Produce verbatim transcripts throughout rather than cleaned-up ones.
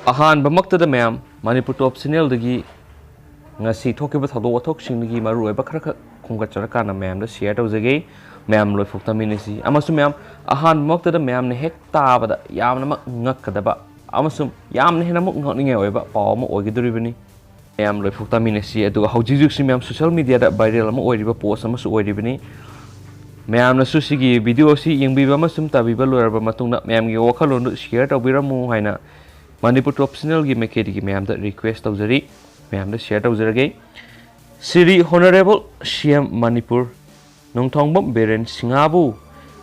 ꯑꯍꯥꯟꯕꯃꯛꯇꯗ ꯃꯌꯥꯝ, ꯃꯅꯤꯄꯨꯔ ꯇꯣꯞ ꯆꯦꯅꯦꯜꯗꯒꯤ ꯉꯁꯤ ꯊꯣꯛꯈꯤꯕ ꯊꯧꯗꯣꯛ ꯋꯥꯊꯣꯛꯁꯤꯡꯗꯒꯤ ꯃꯔꯨꯑꯣꯏꯕ ꯈꯔꯈꯛ ꯈꯣꯝꯒꯠꯆꯔꯀꯥꯟꯗ ꯃꯌꯥꯝꯗ ꯁꯤꯌꯔ ꯇꯧꯖꯒꯦ꯫ ꯃꯌꯥꯝ ꯂꯣꯏꯐꯥꯎ ꯇꯥꯃꯤꯟꯅꯁꯤ꯫ ꯑꯃꯁꯨꯡ ꯃꯌꯥꯝ, ꯑꯍꯥꯟꯕꯃꯛꯇꯗ ꯃꯌꯥꯝꯅ ꯍꯦꯛ ꯇꯥꯕꯗ ꯌꯥꯝꯅꯃꯛ ꯉꯛꯀꯗꯕ ꯑꯃꯁꯨꯡ ꯌꯥꯝꯅ ꯍꯦꯟꯅꯃꯛ ꯉꯛꯅꯤꯡꯉꯥꯏ ꯑꯣꯏꯕ ꯄꯥꯎ ꯑꯃ ꯑꯣꯏꯒꯗꯧꯔꯤꯕꯅꯤ꯫ ꯃꯌꯥꯝ ꯂꯣꯏꯐꯥꯎ ꯇꯥꯃꯤꯟꯅꯁꯤ꯫ ꯑꯗꯨꯒ ꯍꯧꯖꯤꯛ ꯍꯧꯖꯤꯛꯁꯤ ꯃꯌꯥꯝ ꯁꯣꯁꯤꯌꯦꯜ ꯃꯤꯗꯤꯌꯥꯗ ꯚꯥꯏꯔꯦꯜ ꯑꯃ ꯑꯣꯏꯔꯤꯕ ꯄꯣꯁ ꯑꯃꯁꯨ ꯑꯣꯏꯔꯤꯕꯅꯤ꯫ ꯃꯌꯥꯝꯅꯁꯨ ꯁꯤꯒꯤ ꯚꯤꯗꯤꯑꯣ ꯑꯁꯤ ꯌꯦꯡꯕꯤꯕ ꯑꯃꯁꯨꯡ ꯇꯥꯕꯤꯕ ꯂꯣꯏꯔꯕ ꯃꯇꯨꯡꯗ ꯃꯌꯥꯝꯒꯤ ꯋꯥꯈꯜꯂꯣꯟꯗꯨ ꯁꯤꯌꯔ ꯇꯧꯕꯤꯔꯝꯃꯨ ꯍꯥꯏꯅ ꯃꯅꯤꯄꯨꯔ ꯇꯣꯞ ꯆꯦꯅꯦꯜꯒꯤ ꯃꯥꯏꯀꯩꯗꯒꯤ ꯃꯌꯥꯝꯗ ꯔꯤꯀ꯭ꯋꯦꯁ ꯇꯧꯖꯔꯤ, ꯃꯌꯥꯝꯗ ꯁꯤꯌꯔ ꯇꯧꯖꯔꯒꯦ꯫ ꯁꯤꯔꯤ ꯑꯣꯅꯔꯦꯕꯜ ꯁꯤ ꯑꯦꯝ ꯃꯅꯤꯄꯨꯔ ꯅꯣꯡꯊꯣꯡꯕꯝ ꯕꯤꯔꯦꯟ ꯁꯤꯡꯍꯕꯨ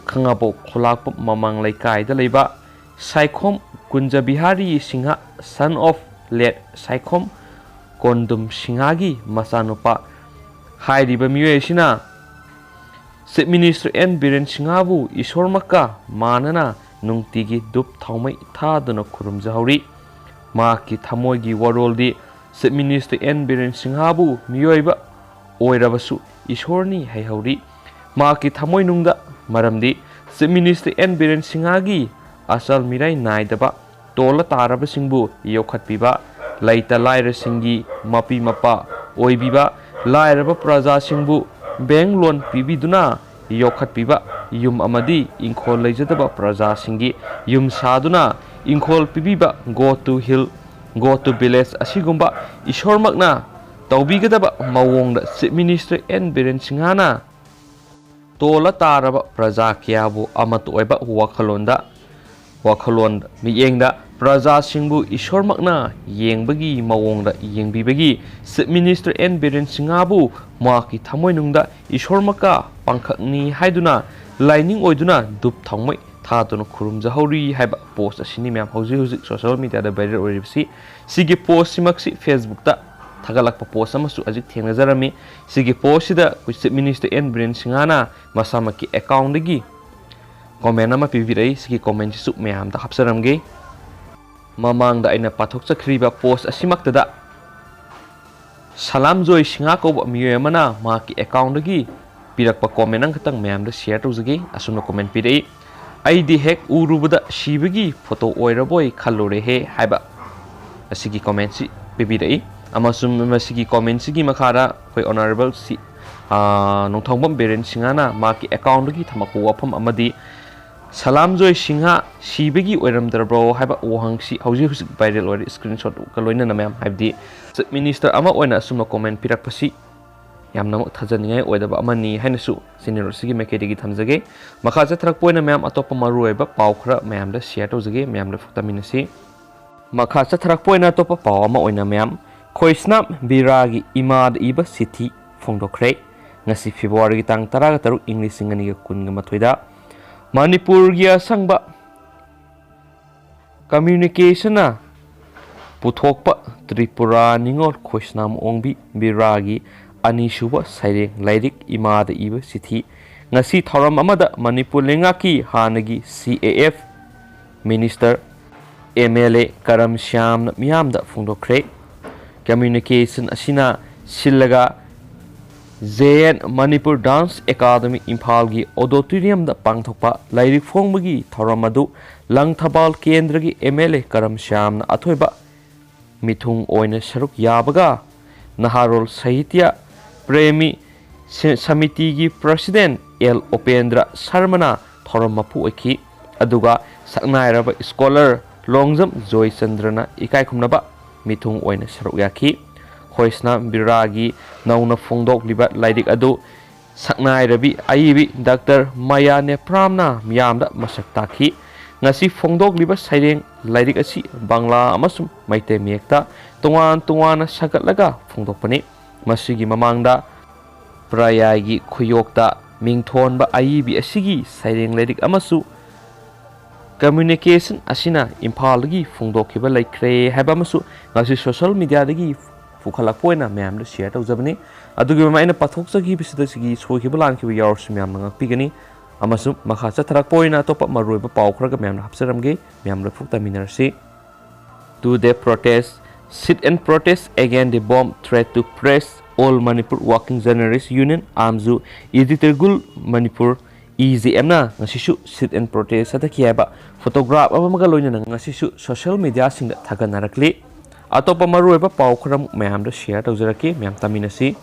ꯈꯥꯉꯕꯣꯛ ꯈꯨꯂꯥꯛꯄꯝ ꯃꯃꯥꯡ ꯂꯩꯀꯥꯏꯗ ꯂꯩꯕ Saikhom ꯀꯨꯟꯖ Bihari Singh, son of late Saikhom ꯀꯣꯟꯗꯨꯝ ꯁꯤꯡꯍꯒꯤ ꯃꯆꯥꯅꯨꯄꯥ ꯍꯥꯏꯔꯤꯕ ꯃꯤꯑꯣꯏ ꯑꯁꯤꯅ ꯆꯤꯐ ꯃꯤꯅꯤꯁꯇꯔ ꯑꯦꯟ ꯕꯤꯔꯦꯟ ꯁꯤꯡꯍꯕꯨ ꯏꯁꯣꯔꯃꯛꯀ ꯃꯥꯟꯅꯅ ꯅꯨꯡꯇꯤꯒꯤ ꯙꯨꯞ ꯊꯥꯎꯃꯩ ꯊꯥꯗꯨꯅ ꯈꯨꯔꯨꯝꯖꯍꯧꯔꯤ꯫ ꯃꯍꯥꯛꯀꯤ ꯊꯃꯣꯏꯒꯤ ꯋꯥꯔꯣꯜꯗꯤ ꯆꯤꯐ ꯃꯤꯅꯤꯁꯇꯔ ꯑꯦꯟ ꯕꯤꯔꯦꯟ ꯁꯤꯡꯍꯕꯨ ꯃꯤꯑꯣꯏꯕ ꯑꯣꯏꯔꯕꯁꯨ ꯏꯁꯣꯔꯅꯤ ꯍꯥꯏꯍꯧꯔꯤ꯫ ꯃꯍꯥꯛꯀꯤ ꯊꯃꯣꯏꯅꯨꯡꯗ, ꯃꯔꯝꯗꯤ ꯆꯤꯐ ꯃꯤꯅꯤꯁꯇꯔ ꯑꯦꯟ ꯕꯤꯔꯦꯟ ꯁꯤꯡꯍꯒꯤ ꯑꯆꯜ ꯃꯤꯔꯥꯏ ꯅꯥꯏꯗꯕ ꯇꯣꯜꯂ ꯇꯥꯔꯕꯁꯤꯡꯕꯨ ꯌꯣꯛꯈꯠꯄꯤꯕ, ꯂꯩꯇ ꯂꯥꯏꯔꯁꯤꯡꯒꯤ ꯃꯄꯤ ꯃꯄꯥ ꯑꯣꯏꯕꯤꯕ, ꯂꯥꯏꯔꯕ ꯄ꯭ꯔꯖꯥꯁꯤꯡꯕꯨ ꯕꯦꯡ ꯂꯣꯟ ꯄꯤꯕꯤꯗꯨꯅ ꯌꯣꯛꯈꯠꯄꯤꯕ, ꯌꯨꯝ ꯑꯃꯗꯤ ꯏꯪꯈꯣꯜ ꯂꯩꯖꯗꯕ ꯄ꯭ꯔꯖꯥꯁꯤꯡꯒꯤ ꯌꯨꯝ ꯁꯥꯗꯨꯅ ꯏꯪꯈꯣꯜ ꯄꯤꯕꯤꯕ, Go to Hill, Go to Village ꯑꯁꯤꯒꯨꯝꯕ ꯏꯁꯣꯔꯃꯛꯅ ꯇꯧꯕꯤꯒꯗꯕ ꯃꯑꯣꯡꯗ ꯆꯤꯐ ꯃꯤꯅꯤꯁꯇꯔ ꯑꯦꯟ ꯕꯤꯔꯦꯟ ꯁꯤꯡꯍꯅ ꯇꯣꯜꯂ ꯇꯥꯔꯕ ꯄ꯭ꯔꯖꯥ ꯀꯌꯥꯕꯨ ꯑꯃꯠꯇ ꯑꯣꯏꯕ ꯋꯥꯈꯜꯂꯣꯟꯗ, ꯋꯥꯈꯜꯂꯣꯟ ꯃꯤꯠꯌꯦꯡꯗ ꯄ꯭ꯔꯖꯥꯁꯤꯡꯕꯨ ꯏꯁꯣꯔꯃꯛꯅ ꯌꯦꯡꯕꯒꯤ ꯃꯑꯣꯡꯗ ꯌꯦꯡꯕꯤꯕꯒꯤ ꯆꯤꯐ ꯃꯤꯅꯤꯁꯇꯔ ꯑꯦꯟ ꯕꯤꯔꯦꯟ ꯁꯤꯡꯍꯕꯨ ꯃꯍꯥꯛꯀꯤ ꯊꯃꯣꯏꯅꯨꯡꯗ ꯏꯁꯣꯔꯃꯛꯀ ꯄꯥꯡꯈꯛꯅꯤ ꯍꯥꯏꯗꯨꯅ ꯂꯥꯏꯅꯤꯡ ꯑꯣꯏꯗꯨꯅ ꯙꯨꯞ ꯊꯥꯎꯃꯩ ꯊꯥꯗꯨꯅ ꯈꯨꯔꯨꯝꯖꯍꯧꯔꯤ ꯍꯥꯏꯕ ꯄꯣꯁ ꯑꯁꯤꯅꯤ ꯃꯌꯥꯝ ꯍꯧꯖꯤꯛ ꯍꯧꯖꯤꯛ ꯁꯣꯁꯤꯌꯦꯜ ꯃꯤꯗꯤꯌꯥꯗ ꯚꯥꯏꯔꯦꯜ ꯑꯣꯏꯔꯤꯕꯁꯤ꯫ ꯁꯤꯒꯤ ꯄꯣꯁꯁꯤꯃꯛꯁꯤ ꯐꯦꯁꯕꯨꯛꯇ ꯊꯥꯒꯠꯂꯛꯄ ꯄꯣꯁ ꯑꯃꯁꯨ ꯍꯧꯖꯤꯛ ꯊꯦꯡꯅꯖꯔꯝꯃꯤ꯫ ꯁꯤꯒꯤ ꯄꯣꯁꯁꯤꯗ ꯑꯩꯈꯣꯏ ꯆꯤꯐ ꯃꯤꯅꯤꯁꯇꯔ ꯑꯦꯟ ꯕꯤꯔꯦꯟ ꯁꯤꯡꯍꯅ ꯃꯁꯥꯃꯛꯀꯤ ꯑꯦꯀꯥꯎꯟꯗꯒꯤ ꯀꯣꯃꯦꯟ ꯑꯃ ꯄꯤꯕꯤꯔꯛꯏ꯫ ꯁꯤꯒꯤ ꯀꯣꯃꯦꯟꯁꯤꯁꯨ ꯃꯌꯥꯝꯗ ꯍꯥꯞꯆꯔꯝꯒꯦ꯫ ꯃꯃꯥꯡꯗ ꯑꯩꯅ ꯄꯥꯊꯣꯛꯆꯈ꯭ꯔꯤꯕ ꯄꯣꯁ ꯑꯁꯤꯃꯛꯇꯗ ꯁꯂꯥꯝ ꯖꯣꯏ ꯁꯤꯡꯍ ꯀꯧꯕ ꯃꯤꯑꯣꯏ ꯑꯃꯅ ꯃꯍꯥꯛꯀꯤ ꯑꯦꯀꯥꯎꯟꯗꯒꯤ ꯄꯤꯔꯛꯄ ꯀꯣꯃꯦꯟ ꯑꯃꯈꯛꯇꯪ ꯃꯌꯥꯝꯗ ꯁꯤꯌꯔ ꯇꯧꯖꯒꯦ꯫ ꯑꯁꯨꯝꯅ ꯀꯣꯃꯦꯟ ꯄꯤꯔꯛꯏ, "ꯑꯩꯗꯤ ꯍꯦꯛ ꯎꯔꯨꯕꯗ ꯁꯤꯕꯒꯤ ꯐꯣꯇꯣ ꯑꯣꯏꯔꯕꯣꯏ ꯈꯜꯂꯨꯔꯦꯍꯦ" ꯍꯥꯏꯕ꯫ ꯑꯁꯤꯒꯤ ꯀꯣꯃꯦꯟꯁꯤ ꯄꯤꯕꯤꯔꯛꯏ꯫ ꯑꯃꯁꯨꯡ ꯃꯁꯤꯒꯤ ꯀꯣꯃꯦꯟꯁꯤꯒꯤ ꯃꯈꯥꯗ ꯑꯩꯈꯣꯏ ꯑꯣꯅꯔꯦꯕꯜ ꯁꯤ, ꯑꯥ, ꯅꯣꯡꯊꯣꯡꯕꯝ ꯕꯤꯔꯦꯟ ꯁꯤꯡꯍꯅ ꯃꯍꯥꯛꯀꯤ ꯑꯦꯀꯥꯎꯟꯗꯒꯤ ꯊꯝꯃꯛꯄ ꯋꯥꯐꯝ ꯑꯃꯗꯤ, "ꯁꯂꯥꯝ ꯖꯣꯏ ꯁꯤꯡꯍ ꯁꯤꯕꯒꯤ ꯑꯣꯏꯔꯝꯗ꯭ꯔꯕ꯭ꯔꯣ?" ꯍꯥꯏꯕ ꯋꯥꯍꯪꯁꯤ ꯍꯧꯖꯤꯛ ꯍꯧꯖꯤꯛ ꯚꯥꯏꯔꯦꯜ ꯑꯣꯏꯔꯦ꯫ ꯁ꯭ꯀ꯭ꯔꯤꯟꯁꯣꯠꯀ ꯂꯣꯏꯅꯅ ꯃꯌꯥꯝ, ꯍꯥꯏꯕꯗꯤ ꯆꯤꯐ ꯃꯤꯅꯤꯁꯇꯔ ꯑꯃ ꯑꯣꯏꯅ ꯑꯁꯨꯝꯅ ꯀꯣꯃꯦꯟ ꯄꯤꯔꯛꯄꯁꯤ ꯌꯥꯝꯅꯃꯛ ꯊꯥꯖꯅꯤꯡꯉꯥꯏ ꯑꯣꯏꯗꯕ ꯑꯃꯅꯤ ꯍꯥꯏꯅꯁꯨ ꯁꯤꯅꯤꯌꯔ ꯑꯁꯤꯒꯤ ꯃꯥꯏꯀꯩꯗꯒꯤ ꯊꯝꯖꯒꯦ꯫ ꯃꯈꯥ ꯆꯠꯊꯔꯛꯄ ꯑꯣꯏꯅ ꯃꯌꯥꯝ ꯑꯇꯣꯞꯄ ꯃꯔꯨꯑꯣꯏꯕ ꯄꯥꯎ ꯈꯔ ꯃꯌꯥꯝꯗ ꯁꯤꯌꯔ ꯇꯧꯖꯒꯦ, ꯃꯌꯥꯝ ꯂꯣꯏꯅ ꯇꯥꯃꯤꯟꯅꯁꯤ꯫ ꯃꯈꯥ ꯆꯠꯊꯔꯛꯄ ꯑꯣꯏꯅ ꯑꯇꯣꯞꯄ ꯄꯥꯎ ꯑꯃ ꯑꯣꯏꯅ ꯃꯌꯥꯝ, ꯈꯣꯏꯁꯅꯥꯝ ꯕꯤꯔꯥꯒꯤ ꯏꯃꯥꯗ ꯏꯕ ꯆꯤꯊꯤ ꯐꯣꯡꯗꯣꯛꯈ꯭ꯔꯦ꯫ ꯉꯁꯤ ꯐꯦꯕ꯭ꯔꯨꯋꯥꯔꯤꯒꯤ ꯇꯥꯡ ꯇꯔꯥꯒ ꯇꯔꯨꯛ, ꯏꯪ ꯂꯤꯁꯤꯡ ꯑꯅꯤꯒ ꯀꯨꯟꯒ ꯃꯥꯊꯣꯏꯗ ꯃꯅꯤꯄꯨꯔꯒꯤ ꯑꯁꯪꯕ ꯀꯝꯃ꯭ꯌꯨꯅꯤꯀꯦꯁꯟꯅ ꯄꯨꯊꯣꯛꯄ ꯇ꯭ꯔꯤꯄꯨꯔꯥ ꯅꯤꯉꯣꯜ ꯈꯣꯏꯁꯅꯥꯝ ꯑꯣꯡꯕꯤ ꯕꯤꯔꯥꯒꯤ ꯑꯅꯤꯁꯨꯕ ꯁꯩꯔꯦꯡ ꯂꯥꯏꯔꯤꯛ ꯏꯃꯥꯗ ꯏꯕ ꯆꯤꯊꯤ ꯉꯁꯤ ꯊꯧꯔꯝ ꯑꯃꯗ ꯃꯅꯤꯄꯨꯔ ꯂꯩꯉꯥꯛꯀꯤ ꯍꯥꯟꯅꯒꯤ C A F minister, M L A Karam ꯁ꯭ꯌꯥꯝꯅ ꯃꯤꯌꯥꯝꯗ ꯐꯣꯡꯗꯣꯛꯈ꯭ꯔꯦ꯫ ꯀꯝꯃ꯭ꯌꯨꯅꯤꯀꯦꯁꯟ ꯑꯁꯤꯅ ꯁꯤꯜꯂꯒ J N Manipur dance academy ꯏꯝꯐꯥꯜꯒꯤ ꯑꯣꯗꯤꯇꯣꯔꯤꯌꯝꯗ ꯄꯥꯡꯊꯣꯛꯄ ꯂꯥꯏꯔꯤꯛ ꯐꯣꯡꯕꯒꯤ ꯊꯧꯔꯝ ꯑꯗꯨ ꯂꯪꯊꯕꯥꯜ ꯀꯦꯟꯗ꯭ꯔꯒꯤ ꯑꯦꯝ ꯑꯦꯜ ꯑꯦ ꯀꯔꯝ ꯁ꯭ꯌꯥꯝꯅ ꯑꯊꯣꯏꯕ ꯃꯤꯊꯨꯡ ꯑꯣꯏꯅ ꯁꯔꯨꯛ ꯌꯥꯕꯒ ꯅꯍꯥꯔꯣꯜ ꯁꯥꯍꯤꯇ꯭ꯌ ꯄ꯭ꯔꯦꯃꯤ ꯁ-, ꯁꯃꯤꯇꯤꯒꯤ ꯄ꯭ꯔꯁꯤꯗꯦꯟ ꯑꯦꯜ ꯎꯄꯦꯟꯗ꯭ꯔ ꯁꯔꯃꯅ ꯊꯧꯔꯝ ꯃꯄꯨ ꯑꯣꯏꯈꯤ꯫ ꯑꯗꯨꯒ ꯁꯛꯅꯥꯏꯔꯕ ꯁ꯭ꯀꯣꯂꯔ ꯂꯣꯡꯖꯝ ꯖꯣꯏꯆꯟꯗ꯭ꯔꯅ ꯏꯀꯥꯏ ꯈꯨꯝꯅꯕ ꯃꯤꯊꯨꯡ ꯑꯣꯏꯅ ꯁꯔꯨꯛ ꯌꯥꯈꯤ꯫ ꯈꯣꯏꯁꯅꯥꯝ ꯕꯤꯔꯥꯒꯤ ꯅꯧꯅ ꯐꯣꯡꯗꯣꯛꯂꯤꯕ ꯂꯥꯏꯔꯤꯛ ꯑꯗꯨ ꯁꯛꯅꯥꯏꯔꯕꯤ ꯑꯏꯕꯤ ꯗꯥꯛꯇꯔ ꯃꯌꯥ ꯅꯦꯄ꯭ꯔꯥꯝꯅ ꯃꯤꯌꯥꯝꯗ ꯃꯁꯛ ꯇꯥꯛꯈꯤ꯫ ꯉꯁꯤ ꯐꯣꯡꯗꯣꯛꯂꯤꯕ ꯁꯩꯔꯦꯡ ꯂꯥꯏꯔꯤꯛ ꯑꯁꯤ ꯕꯪꯂꯥ ꯑꯃꯁꯨꯡ ꯃꯩꯇꯩ ꯃꯌꯦꯛꯇ ꯇꯣꯉꯥꯟ ꯇꯣꯉꯥꯟꯅ ꯁꯥꯒꯠꯂꯒ ꯐꯣꯡꯗꯣꯛꯄꯅꯤ꯫ ꯃꯁꯤꯒꯤ ꯃꯃꯥꯡꯗ ꯄ꯭ꯔꯌꯥꯏꯒꯤ ꯈꯨꯌꯣꯛꯇ ꯃꯤꯡꯊꯣꯟꯕ ꯑꯏꯕꯤ ꯑꯁꯤꯒꯤ ꯁꯩꯔꯦꯡ ꯂꯥꯏꯔꯤꯛ ꯑꯃꯁꯨ ꯀꯝꯃ꯭ꯌꯨꯅꯤꯀꯦꯁꯟ ꯑꯁꯤꯅ ꯏꯝꯐꯥꯜꯗꯒꯤ ꯐꯣꯡꯗꯣꯛꯈꯤꯕ ꯂꯩꯈ꯭ꯔꯦ ꯍꯥꯏꯕ ꯑꯃꯁꯨ ꯉꯁꯤ ꯁꯣꯁꯤꯌꯦꯜ ꯃꯤꯗꯤꯌꯥꯗꯒꯤ ꯄꯨꯈꯠꯂꯛꯄ ꯑꯣꯏꯅ ꯃꯌꯥꯝꯗ ꯁꯤꯌꯔ ꯇꯧꯖꯕꯅꯤ꯫ ꯑꯗꯨꯒꯤ ꯃꯃꯥꯡ ꯑꯩꯅ ꯄꯥꯊꯣꯛꯆꯈꯤꯕꯁꯤꯗ ꯁꯤꯒꯤ ꯁꯣꯏꯈꯤꯕ ꯂꯥꯟꯈꯤꯕ ꯌꯥꯎꯔꯁꯨ ꯃꯌꯥꯝꯅ ꯉꯥꯛꯄꯤꯒꯅꯤ꯫ ꯑꯃꯁꯨꯡ ꯃꯈꯥ ꯆꯠꯊꯔꯛꯄ ꯑꯣꯏꯅ ꯑꯇꯣꯞꯄ ꯃꯔꯨꯑꯣꯏꯕ ꯄꯥꯎ ꯈꯔꯒ ꯃꯌꯥꯝꯅ ꯍꯥꯞꯆꯔꯝꯒꯦ꯫ ꯃꯌꯥꯝ ꯂꯣꯏꯐꯨꯛ ꯇꯥꯃꯤꯟꯅꯔꯁꯤ꯫ Two day protest, sit and protest against the bomb threat to press, All Manipur Working Journalist Union, ꯑꯥꯝꯖꯨ, Editable Manipur, E J ꯑꯦꯝꯅ ꯉꯁꯤꯁꯨ sit and protest ꯆꯠꯊꯈꯤ ꯍꯥꯏꯕ ꯐꯣꯇꯣꯒ꯭ꯔꯥꯐ ꯑꯃꯒ ꯂꯣꯏꯅꯅ ꯉꯁꯤꯁꯨ ꯁꯣꯁꯤꯌꯦꯜ ꯃꯤꯗꯤꯌꯥꯁꯤꯡꯗ ꯊꯥꯒꯠꯅꯔꯛꯂꯤ꯫ ꯑꯇꯣꯞꯄ ꯃꯔꯨꯑꯣꯏꯕ ꯄꯥꯎ ꯈꯔꯃꯨꯛ ꯃꯌꯥꯝꯗ share ꯇꯧꯖꯔꯛꯀꯦ, ꯃꯌꯥꯝ ꯇꯥꯃꯤꯟꯅꯁꯤ꯫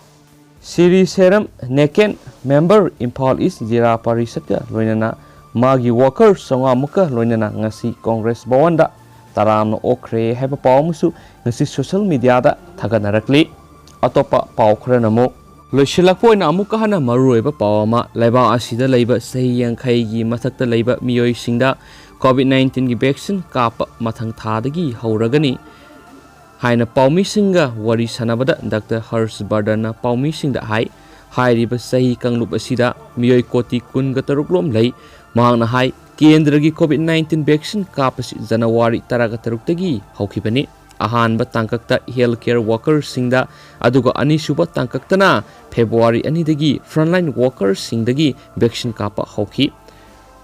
ꯁꯤꯔꯤ ꯁꯦꯔꯝ ꯅꯦꯀꯦꯟ member ꯏꯝꯐꯥꯜ ꯏꯁ ꯖꯤꯂꯥ ꯄꯥꯔꯤꯁꯠꯀ ꯂꯣꯏꯅꯅ ꯃꯥꯒꯤ worker ꯆꯥꯝꯃꯉꯥ ꯃꯨꯛꯀ ꯂꯣꯏꯅꯅ ꯉꯁꯤ ꯀꯣꯡꯒ꯭ꯔꯦꯁ ꯚꯋꯟꯗ ꯇꯔꯥꯝꯅ ꯑꯣꯛꯈ꯭ꯔꯦ ꯍꯥꯏꯕ ꯄꯥꯎ ꯑꯃꯁꯨ ꯉꯁꯤ social mediaꯗ ꯊꯥꯒꯠꯅꯔꯛꯂꯤ꯫ ꯑꯇꯣꯞꯄ ꯄꯥꯎ ꯈꯔꯅ ꯑꯃꯨꯛ, ꯂꯣꯏꯁꯤꯜꯂꯛꯄ ꯑꯣꯏꯅ ꯑꯃꯨꯛꯀ ꯍꯟꯅ ꯃꯔꯨꯑꯣꯏꯕ ꯄꯥꯎ ꯑꯃ, ꯂꯩꯕꯥꯛ ꯑꯁꯤꯗ ꯂꯩꯕ ꯆꯍꯤ ꯌꯥꯡꯈꯩꯒꯤ ꯃꯊꯛꯇ ꯂꯩꯕ ꯃꯤꯑꯣꯏꯁꯤꯡꯗ COVID nineteenꯒꯤ vaccine ꯀꯥꯞꯄ ꯃꯊꯪ ꯊꯥꯗꯒꯤ ꯍꯧꯔꯒꯅꯤ ꯍꯥꯏꯅ ꯄꯥꯎꯃꯤꯁꯤꯡꯒ ꯋꯥꯔꯤ ꯁꯥꯟꯅꯕꯗ ꯗꯥꯛꯇꯔ ꯍꯔꯁ ꯕꯔꯗꯟꯅ ꯄꯥꯎꯃꯤꯁꯤꯡꯗ ꯍꯥꯏ꯫ ꯍꯥꯏꯔꯤꯕ ꯆꯍꯤ ꯀꯥꯡꯂꯨꯞ ꯑꯁꯤꯗ ꯃꯤꯑꯣꯏ ꯀꯣꯇꯤ ꯀꯨꯟꯒ ꯇꯔꯨꯛ ꯂꯣꯝ ꯂꯩ꯫ ꯃꯍꯥꯛꯅ ꯍꯥꯏ, ꯀꯦꯟꯗ꯭ꯔꯒꯤ COVID nineteen vaccine ꯀꯥꯞꯄꯁꯤ ꯖꯅꯋꯥꯔꯤ ꯇꯔꯥꯒ ꯇꯔꯨꯛꯇꯒꯤ ꯍꯧꯈꯤꯕꯅꯤ꯫ ꯑꯍꯥꯟꯕ ꯇꯥꯡꯀꯛꯇ health care workerꯁꯤꯡꯗ, ꯑꯗꯨꯒ ꯑꯅꯤꯁꯨꯕ ꯇꯥꯡꯀꯛꯇꯅ ꯐꯦꯕ꯭ꯔꯨꯋꯥꯔꯤ ꯑꯅꯤꯗꯒꯤ frontline workerꯁꯤꯡꯗꯒꯤ vaccine ꯀꯥꯞꯄ ꯍꯧꯈꯤ꯫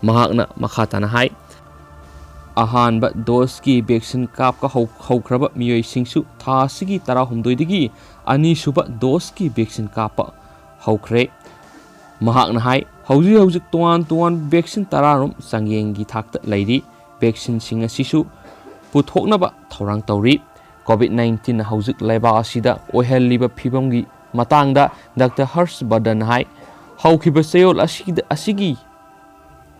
ꯃꯍꯥꯛꯅ ꯃꯈꯥ ꯇꯥꯅ ꯍꯥꯏ, ꯑꯍꯥꯟꯕ doseꯀꯤ vaccine ꯀꯥꯞꯄ ꯍꯧ-, ꯍꯧꯈ꯭ꯔꯕ ꯃꯤꯑꯣꯏꯁꯤꯡꯁꯨ ꯊꯥ ꯑꯁꯤꯒꯤ ꯇꯔꯥꯍꯨꯝꯗꯣꯏꯗꯒꯤ ꯑꯅꯤꯁꯨꯕ doseꯀꯤ vaccine ꯀꯥꯞꯄ ꯍꯧꯈ꯭ꯔꯦ꯫ ꯃꯍꯥꯛꯅ ꯍꯥꯏ, ꯍꯧꯖꯤꯛ ꯍꯧꯖꯤꯛ ꯇꯣꯉꯥꯟ ꯇꯣꯉꯥꯟꯕ vaccine ꯇꯔꯥꯔꯣꯝ ꯆꯥꯡꯌꯦꯡꯒꯤ ꯊꯥꯛꯇ ꯂꯩꯔꯤ꯫ Vaccineꯁꯤꯡ ꯑꯁꯤꯁꯨ ꯄꯨꯊꯣꯛꯅꯕ ꯊꯧꯔꯥꯡ ꯇꯧꯔꯤ꯫ COVID nineteenꯅ ꯍꯧꯖꯤꯛ ꯂꯩꯕꯥꯛ ꯑꯁꯤꯗ ꯑꯣꯏꯍꯜꯂꯤꯕ ꯐꯤꯕꯝꯒꯤ ꯃꯇꯥꯡꯗ ꯗꯥꯛꯇꯔ ꯍꯔꯁ ꯕꯔꯗꯟ ꯍꯥꯏ, ꯍꯧꯈꯤꯕ ꯆꯌꯣꯜ ꯑꯁꯤꯗ, ꯑꯁꯤꯒꯤ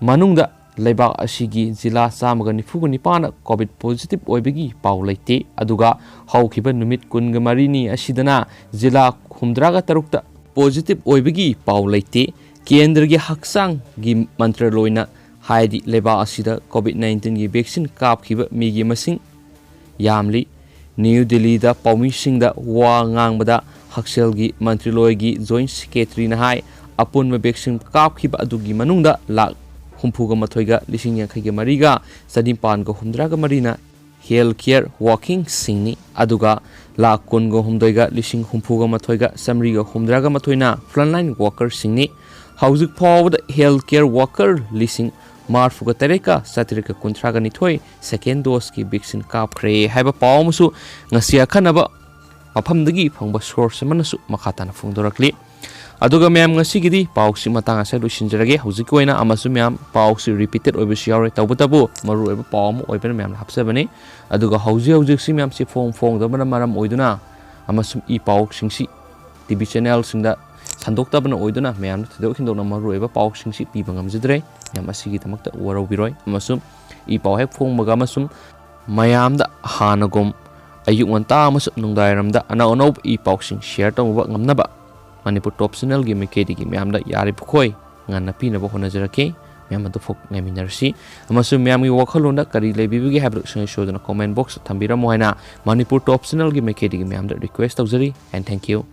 ꯃꯅꯨꯡꯗ ꯂꯩꯕꯥꯛ ꯑꯁꯤꯒꯤ ꯖꯤꯂꯥ ꯆꯥꯝꯃꯒ ꯅꯤꯐꯨꯒ ꯅꯤꯄꯥꯟꯅ COVID positive ꯑꯣꯏꯕꯒꯤ ꯄꯥꯎ ꯂꯩꯇꯦ, ꯑꯗꯨꯒ ꯍꯧꯈꯤꯕ ꯅꯨꯃꯤꯠ ꯀꯨꯟꯒ ꯃꯔꯤꯅꯤ ꯑꯁꯤꯗꯅ ꯖꯤꯂꯥ ꯍꯨꯝꯗ꯭ꯔꯥꯒ ꯇꯔꯨꯛꯇ positive ꯑꯣꯏꯕꯒꯤ ꯄꯥꯎ ꯂꯩꯇꯦ꯫ ꯀꯦꯟꯗ꯭ꯔꯒꯤ ꯍꯛꯆꯥꯡꯒꯤ ꯃꯟꯇ꯭ꯔꯂꯣꯏꯅ ꯍꯥꯏꯔꯗꯤ, ꯂꯩꯕꯥꯛ ꯑꯁꯤꯗ COVID nineteenꯒꯤ vaccine ꯀꯥꯞꯈꯤꯕ ꯃꯤꯒꯤ ꯃꯁꯤꯡ ꯌꯥꯝꯂꯤ꯫ ꯅ꯭ꯌꯨ ꯗꯤꯜꯂꯤꯗ ꯄꯥꯎꯃꯤꯁꯤꯡꯗ ꯋꯥ ꯉꯥꯡꯕꯗ ꯍꯛꯁꯦꯜꯒꯤ ꯃꯟꯇ꯭ꯔꯤꯂꯣꯏꯒꯤ joint secretaryꯅ ꯍꯥꯏ, ꯑꯄꯨꯟꯕ vaccine ꯀꯥꯞꯈꯤꯕ ꯑꯗꯨꯒꯤ ꯃꯅꯨꯡꯗ ꯂꯥꯈ ꯍꯨꯝꯐꯨꯒ ꯃꯥꯊꯣꯏꯒ ꯂꯤꯁꯤꯡ ꯌꯥꯡꯈꯩꯒ ꯃꯔꯤꯒ ꯆꯅꯤꯄꯥꯟꯒ ꯍꯨꯝꯗ꯭ꯔꯥꯒ ꯃꯔꯤꯅ health care workerꯁꯤꯡꯅꯤ, ꯑꯗꯨꯒ ꯂꯥꯈ ꯀꯨꯟꯒ ꯍꯨꯝꯗꯣꯏꯒ ꯂꯤꯁꯤꯡ ꯍꯨꯝꯐꯨꯒ ꯃꯥꯊꯣꯏꯒ ꯆꯥꯃꯔꯤꯒ ꯍꯨꯝꯗ꯭ꯔꯥꯒ ꯃꯥꯊꯣꯏꯅ frontline workerꯁꯤꯡꯅꯤ꯫ ꯍꯧꯖꯤꯛ ꯐꯥꯎꯕꯗ health care worker ꯂꯤꯁꯤꯡ ꯃꯔꯤꯐꯨꯒ ꯇꯔꯦꯠꯀ ꯆꯥꯇ꯭ꯔꯦꯠꯀ ꯀꯨꯟꯊ꯭ꯔꯥꯒ ꯅꯤꯊꯣꯏ second doseꯀꯤ vaccine ꯀꯥꯞꯈ꯭ꯔꯦ ꯍꯥꯏꯕ ꯄꯥꯎ ꯑꯃꯁꯨ ꯉꯁꯤ ꯑꯈꯟꯅꯕ ꯃꯐꯝꯗꯒꯤ ꯐꯪꯕ source ꯑꯃꯅꯁꯨ ꯃꯈꯥ ꯇꯥꯅ ꯐꯣꯡꯗꯣꯔꯛꯂꯤ꯫ ꯑꯗꯨꯒ ꯃꯌꯥꯝ, ꯉꯁꯤꯒꯤꯗꯤ ꯄꯥꯎꯁꯤ ꯃꯇꯥꯡ ꯑꯁꯤꯗ ꯂꯣꯏꯁꯤꯟꯖꯔꯒꯦ꯫ ꯍꯧꯖꯤꯛꯀꯤ ꯑꯣꯏꯅ ꯑꯃꯁꯨ ꯃꯌꯥꯝ, ꯄꯥꯎꯁꯤ repeated ꯑꯣꯏꯕꯁꯨ ꯌꯥꯎꯔꯦ, ꯇꯧꯕꯇꯕꯨ ꯃꯔꯨꯑꯣꯏꯕ ꯄꯥꯎ ꯑꯃ ꯑꯣꯏꯕꯅ ꯃꯌꯥꯝꯅ ꯍꯥꯞꯆꯕꯅꯤ꯫ ꯑꯗꯨꯒ ꯍꯧꯖꯤꯛ ꯍꯧꯖꯤꯛꯁꯤ ꯃꯌꯥꯝꯁꯤ ꯐꯣꯡ ꯐꯣꯡꯗꯕꯅ ꯃꯔꯝ ꯑꯣꯏꯗꯨꯅ ꯑꯃꯁꯨꯡ ꯏ ꯄꯥꯎꯁꯤꯡꯁꯤ ꯇꯤ ꯚꯤ ꯆꯦꯅꯦꯜꯁꯤꯡꯗ ꯁꯟꯗꯣꯛꯇꯕꯅ ꯑꯣꯏꯗꯨꯅ ꯃꯌꯥꯝꯗ ꯊꯣꯏꯗꯣꯛ ꯍꯦꯟꯗꯣꯛꯅ ꯃꯔꯨꯑꯣꯏꯕ ꯄꯥꯎꯁꯤꯡꯁꯤ ꯄꯤꯕ ꯉꯝꯖꯗ꯭ꯔꯦ꯫ ꯃꯌꯥꯝ ꯑꯁꯤꯒꯤꯗꯃꯛꯇ ꯋꯥꯔꯧꯕꯤꯔꯣꯏ ꯑꯃꯁꯨꯡ ꯏ ꯄꯥꯎ ꯍꯦꯛ ꯐꯣꯡꯕꯒ ꯑꯃꯁꯨꯡ ꯃꯌꯥꯝꯗ ꯍꯥꯟꯅꯒꯨꯝ ꯑꯌꯨꯛ ꯉꯟꯇꯥ ꯑꯃꯁꯨꯡ ꯅꯨꯡꯗꯥꯡꯋꯥꯏꯔꯝꯗ ꯑꯅꯧ ꯑꯅꯧꯕ ꯏ ꯄꯥꯎꯁꯤꯡ share ꯇꯧꯕ ꯉꯝꯅꯕ ꯃꯅꯤꯄꯨꯔ ꯇꯣꯞ ꯆꯦꯅꯦꯜꯒꯤ ꯃꯥꯏꯀꯩꯗꯒꯤ ꯃꯌꯥꯝꯗ ꯌꯥꯔꯤꯕꯈꯣꯏ ꯉꯟꯅ ꯄꯤꯅꯕ ꯍꯣꯠꯅꯖꯔꯛꯀꯦ꯫ ꯃꯌꯥꯝ ꯑꯗꯨꯐꯥꯎ ꯉꯥꯏꯃꯤꯟꯅꯔꯁꯤ꯫ ꯑꯃꯁꯨꯡ ꯃꯌꯥꯝꯒꯤ ꯋꯥꯈꯜꯂꯣꯟꯗ ꯀꯔꯤ ꯂꯩꯕꯤꯕꯒꯦ ꯍꯥꯏꯕꯗꯨ ꯁꯣꯏꯗꯅ comment box ꯊꯝꯕꯤꯔꯝꯃꯨ ꯍꯥꯏꯅ ꯃꯅꯤꯄꯨꯔ ꯇꯣꯞ ꯆꯦꯅꯦꯜꯒꯤ ꯃꯥꯏꯀꯩꯗꯒꯤ ꯃꯌꯥꯝꯗ request ꯇꯧꯖꯔꯤ꯫ And thank you꯫